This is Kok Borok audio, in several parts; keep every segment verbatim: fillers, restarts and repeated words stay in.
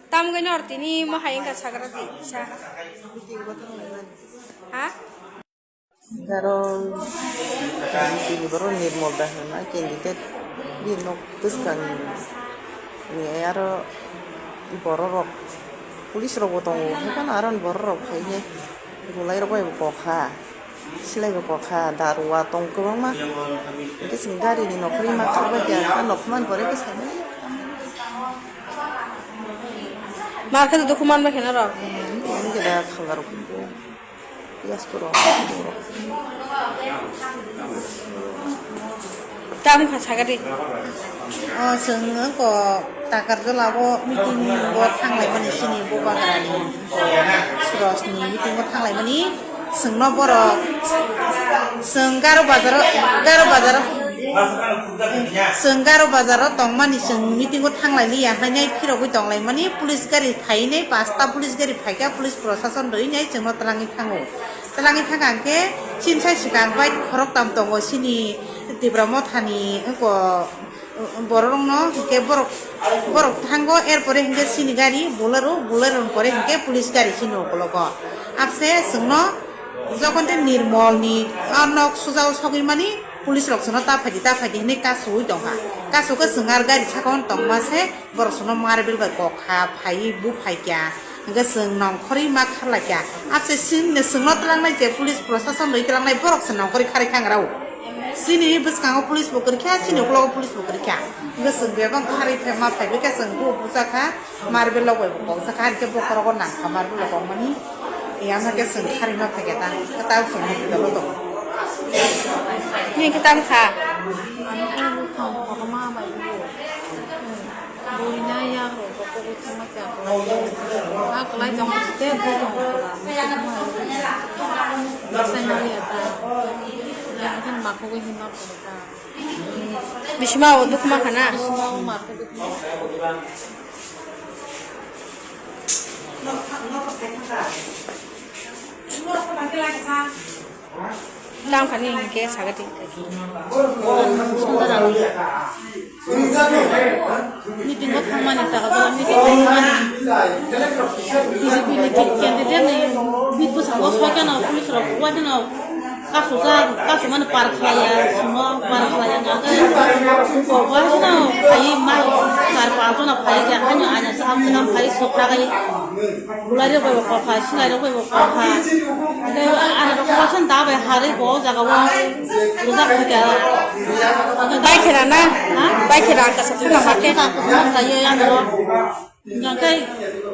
Tam goi nor tini mo hai wngkha sagra di sa. Ha? Garo tini borok Nirmol da hwnna candidate bini nok bwskang ni aro borok rok police rok bo tongo, hai phano aro ni borok rok phainai, bolai rok bai bo kok ha, silai bo kok ha, daru wa tong kwbangma. Hwnkhe chwng gari ni nokhorwi ma kha bai kha, kha nokhormani pore khe saimani. Ma khe dukhu man bai khe norok? Hmm, wngkhe da khalga rok. Yes, kuro. Tam kha sagadi. O, chwng ko Takarjala bo meeting bo thanglai mani sini bo bagrani. Srosni meeting bo thanglai mani. Chwngno borok, chwng Garo bazaro, Garo bazaro, chwng Garo bazaro tongmani chwng meeting o thanglai liya, hainai phirogwi tonglaimani, police gari phainai, pasta police gari phaikha, police prosason rwinai chwngno twlangwi thango. Twlangwi thangkha hwnkhe chini sai swkang bike khoroktham tongo, chini Tipra Mothani wngkha. Borok rokno hinkhe borok, borok thango, er pore hinkhe chini gari Bolero, Bolero ni pore hinkhe police gari chini ukologo. Apse chwngno jokhon tei Nirmol ni o nok sujao sogwi mani police rok chwngno ta phaidi, ta phaidi hinwi kasu ui tongkha. Kasu khe chwng ar gari saka o tongma se borok chwngno marbel bai kok ha phaiwi bu phaikha. Hwnkhe chwng nongkhorwi ma kharlaikha. Apse chwngno, chwngno twlangnai je police prosason rwi twlangnai borok se nongkhorwi kharwi kha ngrao. Chini bwskango police bo kwrwikha, chini ukologo police bo kwrwikha. Hwnkhe chwng bebak kharwi phai ma phaibaikha, chwng bo bujak kha, marbel rok bai bo kok jakha, hwnkhe bokhorogo nangkha marbel rok kokmani. Yama khe chwng kharwi ma phaikha ta, kwtal chwng hospital o tongo. Nini khe tamo kha? Buina yakrok bo kogwi thangma khe ako. A kwlai tong khe tei bui tong khe ba, mosok ma hai. Bwsai naliya ta. Yang khe makogwi hinma khe ta. Bisima o dukma khana? Bisima o makogwi hinma. Tamo kha nini hwnkhe saga di. Meeting o thangmani, Takarjala meeting o thangmani. B J P ni candidate ni bid bwskango soi kheno police rok uakheno kasujak, kasumani par khlaiya, simo par khlaiya, hwnkhe uakheno phaiwi mai char panch jona phaiwi khe haino aina chaham chaham phaiwi sopra gai. Bulai rok bai bo kokha, silai rok bai bo kokha. Tei ani rok koson da bai harwi bo o jaga o rwjak khaikha. Bai khe rana? Ha? Bai khe rang kasa phano ma khe. Kasa phano khlaiwi ani rok. Hingkhe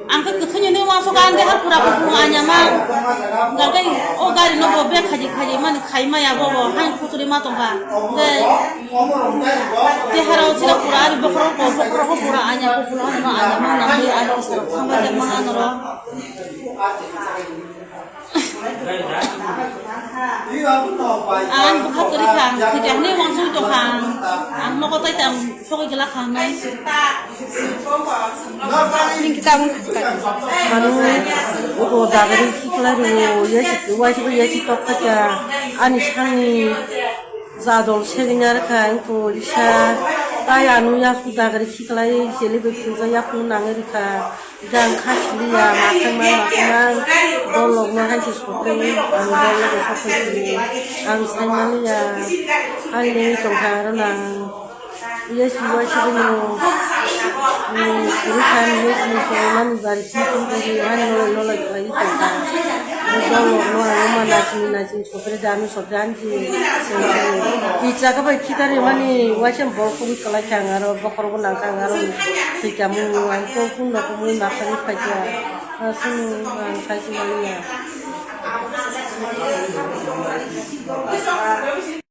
ang khe kwthwini ni uansuk ang deha pura kuphung anyama. Hingkhe o gari no bo bek khaji khaji mani khai maya bo bo hain kuchuri ma tongkha. Hingkhe deha rok sila pura ani bokhorok bo bokhorok bo pura anya kuphung anyama nangwi ani kwcharo thangbai jakma ano rok. Ang bwkha kwrwi kha, ang thwi kha hwnwi uansugwi tong kha, ang nogo tai tang sogwi glak kha hwnwi. Nini khe tabuk kha. Ano, abo dagri khiklai rwo, yasi, waisa yasi tok kha kha, ani sangni. Jadol segini arokha wngkha risa, tai ano yasu dagri khiklai chele bai phunukjak yaphang nangwi rwkha, jang kha siliya, makhangma makhangma dol rokno hai se sokwi, ang dol loge sokwi sini, ang sai maliya, ang nini tongkha aro nang, yasi waisa bini, kwrwi kha, yasi ni chwraimani bari sini tongkha, ani nolai nolai khlaiwi tongkha, dol rokno ang ma nasing nasing. Sopre dami sopre anji. Pizza ka bai khitari mani waisa bol kubui kalai kha ang aro bokhorogo nang kha ang aro thwikha mung ang kok kun no kumui ma kha ni phaikha. Asung ang sai si maliya.